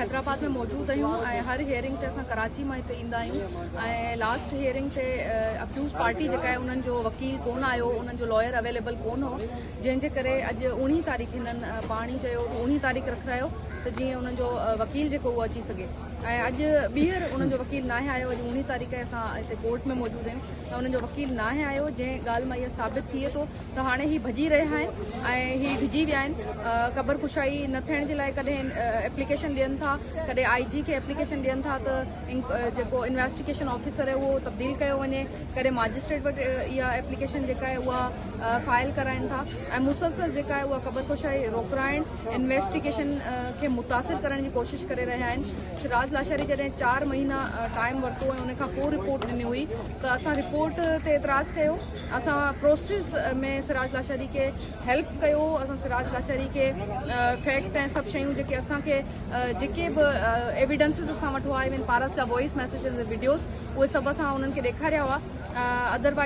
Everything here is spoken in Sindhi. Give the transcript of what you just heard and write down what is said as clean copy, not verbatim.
حيدرآباد ۾ موجود آهيون ۽ هر هيئرنگ تي اسان ڪراچي مان هتي ايندا آهيون ۽ لاسٽ هيئرنگ تي اڪيوز پارٽي جيڪا آهي انهن جو وڪيل ڪونه آيو، انهن جو لائر اويليبل ڪونه هو، جنهن جي ڪري اڄ اوڻيهه تاريخ هنن پاڻ ئي چيو ته اوڻيهه تاريخ رکرايو ته جيئن انهن جو وڪيل جيڪو اهو اچي سگهي ۽ اڄ ٻيهر انهن جو وڪيل ناهي آيو. اڄ اوڻيهه تاريخ آهي، اسان هتي ڪورٽ ۾ موجود آهيون ۽ انهن جو وڪيل ناهي آيو، جنهن ڳالهه مان اهو ثابت ٿئي ٿو ته هاڻي هي ڀڄي رهيا آهن ۽ هي ڊڄي ويا آهن. قبر ڪشائي نه ٿيڻ جي لاء ڪڏهن ايپليڪيشن ڏين ٿا، ڪڏهن آء جي کي ايپليڪيشن ڏين ٿا ته جيڪو انويسٽيگيشن آفيسر آهي اهو تبديل ڪيو وڃي، ڪڏهن ماجسٽريٽ وٽ اها ايپليڪيشن جيڪا آهي اها فائل ڪرائين ٿا ۽ مسلسل جيڪا آهي اها قبر ڪشائي روڪرائڻ انويسٽيگيشن کي متاثر ڪرڻ جي ڪوشش ڪري رهيا آهن. سراج لاشاري جڏهن چار مهينا ٽائيم ورتو ۽ ان کان پوء رپورٽ ڏني هئي ته اسان رپورٽ تي اعتراض ڪيو. اسان پروسيس ۾ سراج لاشاري کي هيلپ ڪيو، اسان سراج لاشاري کي فيڪٽ ۽ سڀ شيون جيڪي اسان کي جيڪي به ايويڊنسز اسان وٽ هئا، ايون پارس جا وائس ميسيجز ۽ وڊيوز، اهي سڀ اسان انهن کي ڏيکاريا هئا. ادروائز.